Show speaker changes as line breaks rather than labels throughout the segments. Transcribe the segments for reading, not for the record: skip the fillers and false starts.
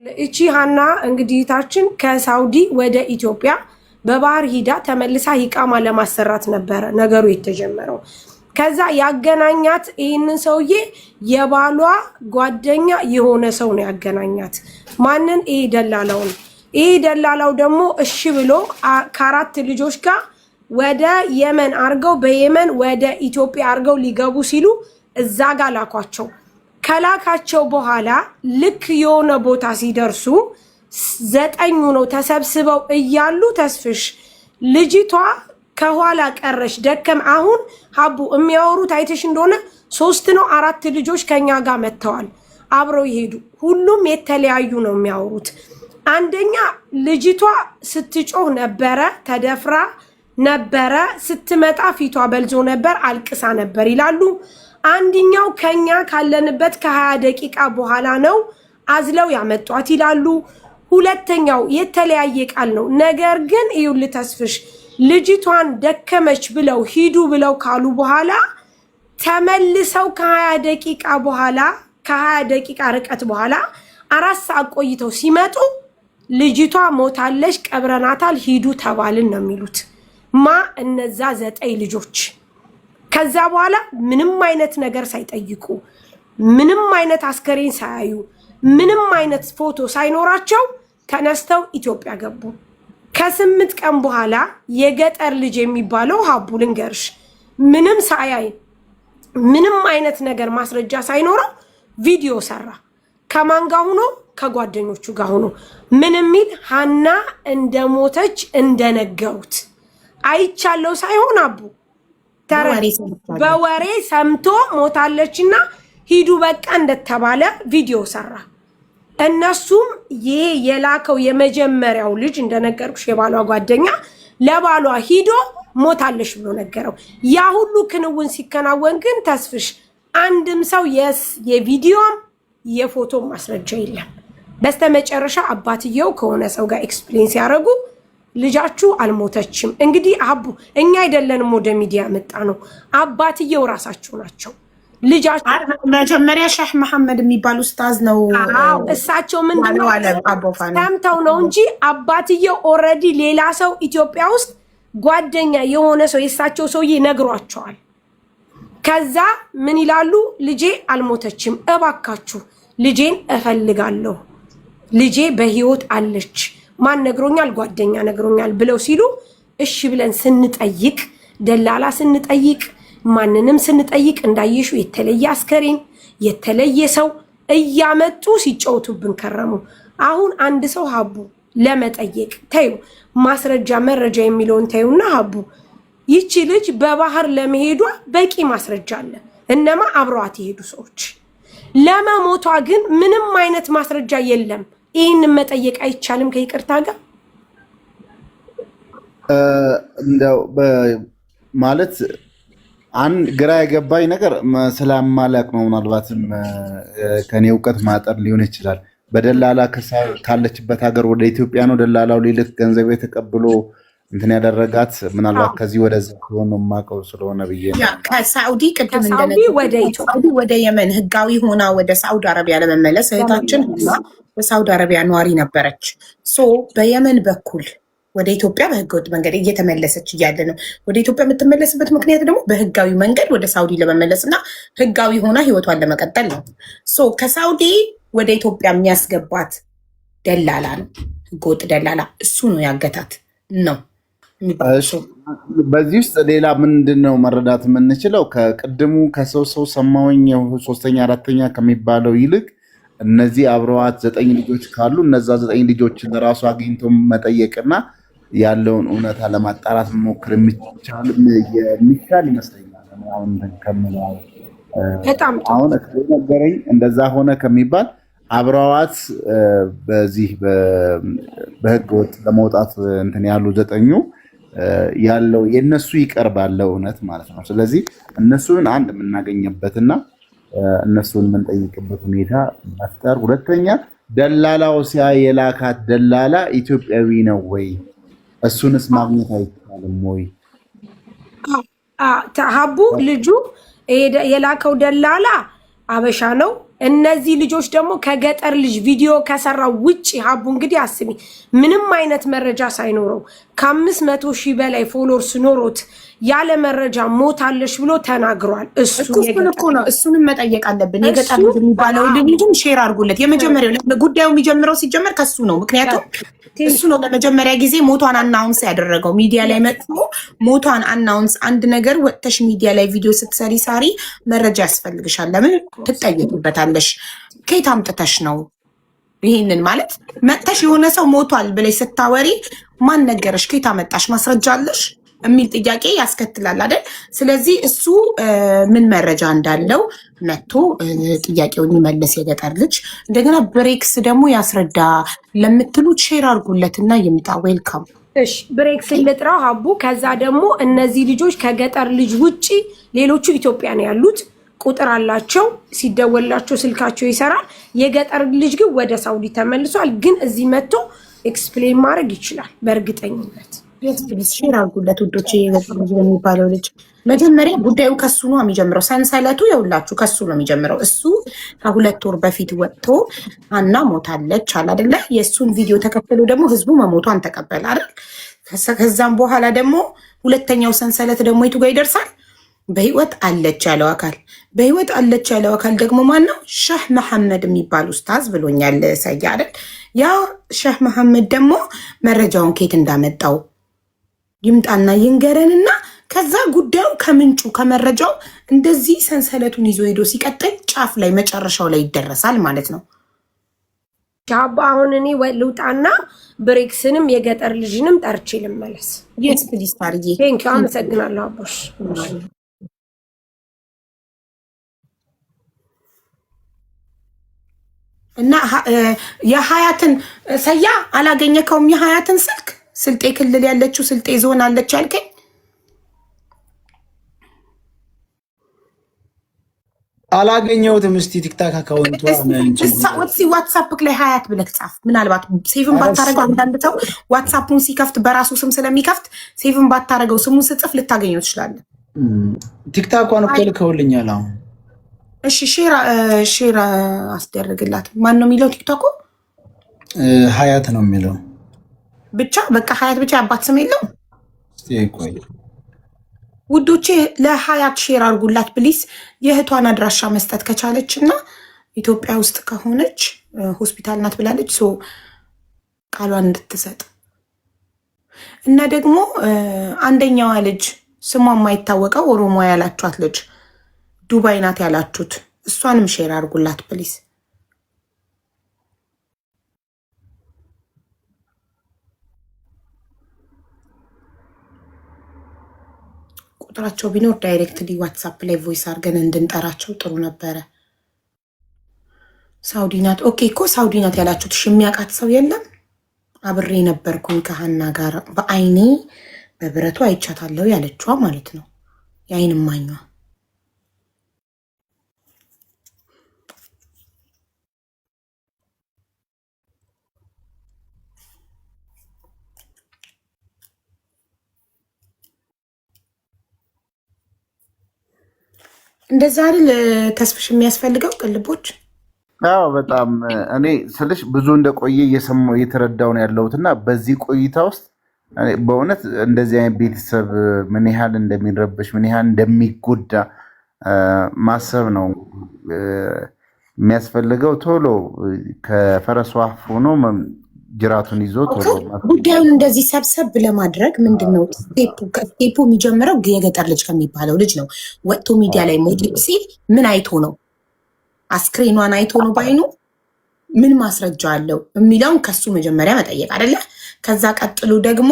እቺ ሀና እንግዲህ እህታችን ከሳውዲ ወደ ኢትዮጵያ በባህር ሂዳ ተመልሳ ኢቃማ ለማሰራት ነበረ ነገሩ የተጀመረው። ከዛ ያገናኛት ይህንን ሰውዬ የባሏ ጓደኛ የሆነ ሰው ነው ያገናኛት። ማንን? ይሄ ደላላውን። ይሄ ደላላው ደግሞ እሺ ብሎ ከአራት ልጆች ጋር ወደ የመን አርገው በየመን ወደ ኢትዮጵያ አርገው ሊገቡ ሲሉ እዛ ጋር ላኳቸው። ከላካቸው በኋላ ልክ የሆነ ቦታ ሲደርሱ ዘጠኙ ነው ተሰብስበው እያሉ ተስፍሽ ልጅቷ ከኋላ ቀረች፣ ደከም። አሁን ሀቡ የሚያወሩት አይተሽ እንደሆነ ሶስት ነው አራት ልጆች ከኛ ጋር መጥተዋል፣ አብረው ይሄዱ። ሁሉም የተለያዩ ነው የሚያወሩት። አንደኛ ልጅቷ ስትጮህ ነበረ፣ ተደፍራ ነበረ፣ ስትመጣ ፊቷ በልዞ ነበር፣ አልቅሳ ነበር ይላሉ። አንድኛው ከኛ ካለንበት ከ20 ደቂቃ በኋላ ነው አዝለው ያመጧት ይላሉ። ሁለተኛው የተለያየ ቃል ነው። ነገር ግን ይኸውልህ ተስፍሽ ልጅቷን ደከመች ብለው ሂዱ ብለው ካሉ በኋላ ተመልሰው ከ20 ደቂቃ በኋላ፣ ከ20 ደቂቃ ርቀት በኋላ 4 ሰዓት ቆይተው ሲመጡ ልጅቷ ሞታለች፣ ቀብረናታል፣ ሂዱ ተባልን ነው የሚሉት። ማ እነዛ ዘጠኝ ልጆች ከዛ በኋላ ምንም አይነት ነገር ሳይጠይቁ፣ ምንም አይነት አስከሬን ሳያዩ፣ ምንም አይነት ፎቶ ሳይኖራቸው ተነስተው ኢትዮጵያ ገቡ። ከ8 ቀን በኋላ የገጠር ልጅ የሚባለው ሀቡ ልንገርሽ፣ ምንም ሳያይ፣ ምንም አይነት ነገር ማስረጃ ሳይኖረው ቪዲዮ ሰራ። ከማን ጋር ሆኖ? ከጓደኞቹ ጋር ሆኖ ምን የሚል? ሀና እንደሞተች እንደነገሩት አይቻለው ሳይሆን አቡ በወሬ ሰምቶ ሞታለችና ሂዱ በቃ እንደተባለ ቪዲዮ ሰራ። እነሱም ይሄ የላከው የመጀመሪያው ልጅ እንደነገርኩሽ የባሏ ጓደኛ ለባሏ ሂዶ ሞታለች ብሎ ነገረው። ያ ሁሉ ክንውን ሲከናወን ግን ተስፍሽ አንድም ሰው የስ የቪዲዮም የፎቶ ማስረጃ የለም። በስተመጨረሻ አባትየው ከሆነ ሰው ጋር explain ሲያደርጉ ልጃችሁ አልሞተችም። እንግዲህ አቡ እኛ አይደለንም ወደ ሚዲያ መጣ ነው፣ አባትየው ራሳቸው ናቸው። ልጃችሁ
መጀመሪያ ሸህ መሐመድ የሚባል ኡስታዝ ነው።
እሳቸው ምንድነው ሰምተው ነው እንጂ አባትየው already ሌላ ሰው ኢትዮጵያ ውስጥ ጓደኛ የሆነ ሰው የእሳቸው ሰውዬ ነግሯቸዋል። ከዛ ምን ይላሉ? ልጄ አልሞተችም፣ እባካችሁ ልጄን እፈልጋለሁ፣ ልጄ በህይወት አለች፣ ማን ነግሮኛል? ጓደኛ ነግሮኛል ብለው ሲሉ እሺ ብለን ስንጠይቅ፣ ደላላ ስንጠይቅ፣ ማንንም ስንጠይቅ እንዳየሹ የተለየ አስከሬን የተለየ ሰው እያመጡ ሲጫወቱብን ከረሙ። አሁን አንድ ሰው ሀቡ ለመጠየቅ ተዩ ማስረጃ መረጃ የሚለውን ተዩና ሀቡ ይቺ ልጅ በባህር ለመሄዷ በቂ ማስረጃ አለ። እነማ አብረዋት የሄዱ ሰዎች። ለመሞቷ ግን ምንም አይነት ማስረጃ የለም። ይህንን መጠየቅ አይቻልም ከይቅርታ ጋር?
እንደው ማለት አንድ ግራ የገባኝ ነገር ስለማላቅ ነው። ምናልባትም ከኔ እውቀት ማጠር ሊሆን ይችላል። በደላላ ካለችበት ሀገር ወደ ኢትዮጵያ ነው ደላላው ሊልክ ገንዘብ የተቀብሎ እንትን ያደረጋት። ምናልባት ከዚህ ወደዛ ሲሆን ነው የማውቀው ስለሆነ ብዬ ነው።
ከሳዑዲ ቅድም እንደነገርኩህ ወደ የመን ህጋዊ ሆና ወደ ሳዑዲ አረቢያ ለመመለስ እህታችን በሳዑዲ አረቢያ ነዋሪ ነበረች። So በየመን በኩል ወደ ኢትዮጵያ በህገወጥ መንገድ እየተመለሰች እያለ ነው። ወደ ኢትዮጵያ የምትመለስበት ምክንያት ደግሞ በህጋዊ መንገድ ወደ ሳውዲ ለመመለስ እና ህጋዊ ሆና ህይወቷን ለመቀጠል ነው። So ከሳውዲ ወደ ኢትዮጵያ የሚያስገባት ደላላ ነው፣ ህገወጥ ደላላ። እሱ ነው ያገታት ነው።
በዚህ ውስጥ ሌላ ምንድን ነው መረዳት የምንችለው? ከቅድሙ ከሰው ሰው ሰማውኝ ሶስተኛ አራተኛ ከሚባለው ይልቅ እነዚህ አብረዋት ዘጠኝ ልጆች ካሉ እነዛ ዘጠኝ ልጆች ለራሱ አግኝቶ መጠየቅና ያለውን እውነታ ለማጣራት መሞከር የሚቻል ይመስለኛል። አሁን ከምለው አሁን ነገረኝ እንደዛ ሆነ ከሚባል አብረዋት በዚህ በህገ ወጥ ለመውጣት እንትን ያሉ ዘጠኙ ያለው የእነሱ ይቀርባል እውነት ማለት ነው። ስለዚህ እነሱን አንድ የምናገኝበትና እነሱን የምንጠይቅበት ሁኔታ መፍጠር፣ ሁለተኛ ደላላው ሲያ የላካት ደላላ ኢትዮጵያዊ ነው ወይ? እሱንስ ማግኘት አይቻልም ወይ?
ሀቡ ልጁ የላከው ደላላ አበሻ ነው። እነዚህ ልጆች ደግሞ ከገጠር ልጅ ቪዲዮ ከሰራው ውጭ ሀቡ እንግዲህ አስቢ፣ ምንም አይነት መረጃ ሳይኖረው ከ500,000 በላይ followers ኖሮት ያለ መረጃ ሞታለሽ ብሎ ተናግሯል። እሱ
እሱን እኮ ነው፣ እሱንም መጠየቅ አለብን። የገጠር ልጅ የሚባለው ልጅም share አድርጉለት። የመጀመሪያው ጉዳዩ የሚጀምረው ሲጀመር ከሱ ነው። ምክንያቱም እሱ ነው ለመጀመሪያ ጊዜ ሞቷን announce ያደረገው ሚዲያ ላይ መጥቶ ሞቷን announce። አንድ ነገር ወጥተሽ ሚዲያ ላይ ቪዲዮ ስትሰሪ ሳሪ መረጃ ያስፈልግሻል። ለምን ትጠየቂበታለሽ? ከየት አምጥተሽ ነው ይሄንን ማለት መጥተሽ የሆነ ሰው ሞቷል ብለሽ ስታወሪ ማን ነገረሽ? ከየት አመጣሽ? ማስረጃ አለሽ የሚል ጥያቄ ያስከትላል አይደል? ስለዚህ እሱ ምን መረጃ እንዳለው መጥቶ ጥያቄውን ይመለስ። የገጠር ልጅ እንደገና ብሬክስ ደግሞ ያስረዳ ለምትሉት share አድርጉለትና ይምጣ። Welcome።
እሺ ብሬክስ ልጥራው ሀቡ። ከዛ ደግሞ እነዚህ ልጆች ከገጠር ልጅ ውጪ ሌሎቹ ኢትዮጵያ ነው ያሉት፣ ቁጥር አላቸው፣ ሲደወላቸው ስልካቸው ይሰራል። የገጠር ልጅ ግን ወደ ሳውዲ ተመልሷል። ግን እዚህ መጥቶ explain ማድረግ ይችላል በእርግጠኝነት።
Please share አድርጉለት ውዶች። የገጠር ልጅ የሚባለው ልጅ መጀመሪያ ጉዳዩ ከሱ ነው የሚጀምረው። ሰንሰለቱ የሁላችሁ ከሱ ነው የሚጀምረው። እሱ ከ2 ወር በፊት ወጥቶ ሀና ሞታለች አለ አይደለ? የእሱን ቪዲዮ ተከትሎ ደግሞ ህዝቡ መሞቷን ተቀበለ አይደል? ከዛም በኋላ ደግሞ ሁለተኛው ሰንሰለት ደግሞ የቱ ጋር ይደርሳል? በህይወት አለች ያለው አካል በህይወት አለች ያለው አካል ደግሞ ማን ነው? ሸህ መሐመድ የሚባል ኡስታዝ ብሎኛል ሰያ አይደል? ያ ሸህ መሐመድ ደግሞ መረጃውን ከየት እንዳመጣው ይምጣና ይንገረንና ከዛ ጉዳዩ ከምንጩ ከመረጃው እንደዚህ ሰንሰለቱን ይዞ ሄዶ ሲቀጥል ጫፍ ላይ መጨረሻው ላይ ይደረሳል ማለት ነው።
ሀቡ አሁን እኔ ልውጣና ብሬክስንም የገጠር ልጅንም ጠርቼ ልመለስ።
Yes please ታርዬ።
Thank you፣ አመሰግናለሁ አቦሽ።
እና የሀያትን ሰያ አላገኘከውም? የሀያትን ስልክ ስልጤ ክልል ያለችው ስልጤ ዞን አለች ያልከኝ
አላገኘሁትም። እስቲ ቲክታክ account ቷ
ዋትሳፕ ላይ ሀያት ብለህ ጻፍ። ምናልባት save ን ባታረገው አንዳንድ ሰው ዋትሳፑን ሲከፍት በራሱ ስም ስለሚከፍት save ን ባታረገው ስሙን ስጽፍ ልታገኘው ትችላለህ።
ቲክታኳን እኮ ልከውልኛል አሁን።
እሺ share አስደርግላት። ማን ነው የሚለው ቲክቶኩ?
ሀያት ነው የሚለው
ብቻ በቃ ሀያት ብቻ የአባት ስም የለው።
ቆይ
ውዶቼ ለሀያት share አድርጉላት please። የእህቷን አድራሻ መስጠት ከቻለች እና ኢትዮጵያ ውስጥ ከሆነች ሆስፒታል ናት ብላለች፣ so ቃሏን እንድትሰጥ እና ደግሞ አንደኛዋ ልጅ ስሟ የማይታወቀው ኦሮሞ ያላችኋት ልጅ ዱባይ ናት ያላችሁት እሷንም share አድርጉላት please። ቁጥራቸው ቢኖር directly ዋትሳፕ ላይ voice አድርገን እንድንጠራቸው ጥሩ ነበረ። ሳውዲ ናት። Okay እኮ ሳውዲ ናት ያላችሁት እሺ፣ የሚያውቃት ሰው የለም? አብሬ ነበርኩኝ ከሀና ጋር በአይኔ በብረቱ አይቻታለሁ ያለችዋ ማለት ነው፣ የአይን እማኟ። እንደዛ አይደል ተስፍሽ የሚያስፈልገው ቅልቦች?
አዎ በጣም እኔ ስልሽ ብዙ እንደቆየ እየሰማሁ እየተረዳሁ ነው ያለሁት እና በዚህ ቆይታ ውስጥ እኔ በእውነት እንደዚህ አይነት ቤተሰብ ምን ያህል እንደሚረበሽ ምን ያህል እንደሚጎዳ ማሰብ ነው የሚያስፈልገው። ቶሎ ከፈረሱ አፍ ሆኖ ጅራቱን ይዞ ቶሎ
ጉዳዩን እንደዚህ ሰብሰብ ለማድረግ ምንድን ነው step ኡ የሚጀምረው የገጠር ልጅ ከሚባለው ልጅ ነው። ወጥቶ ሚዲያ ላይ ሞት ሲል ምን አይቶ ነው? አስክሬኗን አይቶ ነው ባይኑ? ምን ማስረጃ አለው የሚለውን ከሱ መጀመሪያ መጠየቅ አይደለ? ከዛ ቀጥሎ ደግሞ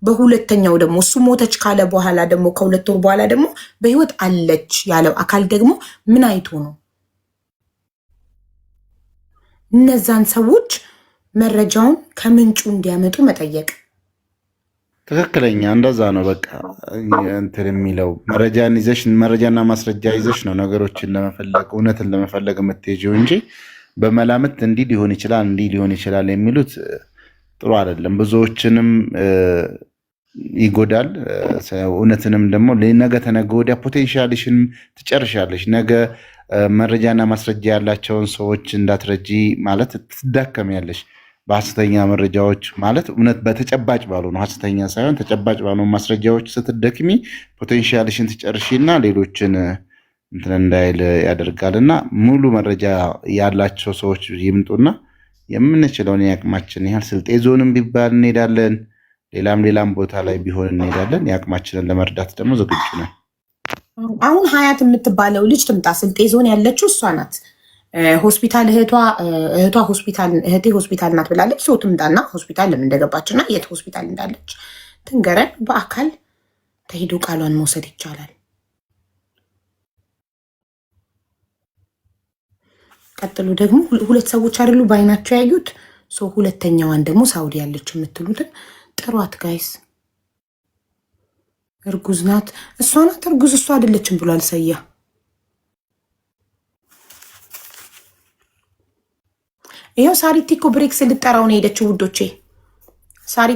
በሁለተኛው ደግሞ እሱ ሞተች ካለ በኋላ ደግሞ ከ2 ወር በኋላ ደግሞ በህይወት አለች ያለው አካል ደግሞ ምን አይቶ ነው? እነዛን ሰዎች መረጃውን ከምንጩ እንዲያመጡ መጠየቅ።
ትክክለኛ እንደዛ ነው። በቃ እንትን የሚለው መረጃን ይዘሽ መረጃና ማስረጃ ይዘሽ ነው ነገሮችን ለመፈለግ እውነትን ለመፈለግ የምትሄጂው እንጂ በመላምት እንዲህ ሊሆን ይችላል እንዲህ ሊሆን ይችላል የሚሉት ጥሩ አይደለም። ብዙዎችንም ይጎዳል። እውነትንም ደግሞ ነገ ተነገ ወዲያ potential ሽንም ትጨርሻለሽ። ነገ መረጃና ማስረጃ ያላቸውን ሰዎች እንዳትረጂ ማለት ትዳከሚያለሽ። በሐሰተኛ መረጃዎች ማለት እውነት በተጨባጭ ባልሆኑ፣ ሐሰተኛ ሳይሆን ተጨባጭ ባልሆኑ ማስረጃዎች ስትደክሚ potential ሽን ትጨርሺና ሌሎችን እንትን እንዳይል ያደርጋል። እና ሙሉ መረጃ ያላቸው ሰዎች ይምጡና የምንችለውን የአቅማችንን ያህል ስልጤ ዞንም ቢባል እንሄዳለን፣ ሌላም ሌላም ቦታ ላይ ቢሆን እንሄዳለን። የአቅማችንን ለመርዳት ደግሞ ዝግጁ ነን።
አሁን ሀያት የምትባለው ልጅ ትምጣ። ስልጤ ዞን ያለችው እሷ ናት። ሆስፒታል እህቷ ሆስፒታል እህቴ ሆስፒታል ናት ብላለች። ሰው ትምጣና ሆስፒታል ለምን እንደገባች እና የት ሆስፒታል እንዳለች ትንገረን። በአካል ተሂዶ ቃሏን መውሰድ ይቻላል። ቀጥሎ ደግሞ ሁለት ሰዎች አይደሉ በአይናቸው ያዩት ሰው፣ ሁለተኛዋን ደግሞ ሳውዲ ያለች የምትሉትን ጥሯት guys። እርጉዝ ናት፣ እሷ ናት እርጉዝ፣ እሷ አይደለችም ብሏል ሰያ። ይኸው ሳሪቲ እኮ ብሬክስ ልጠራው ነው የሄደችው ውዶቼ ሳሪ።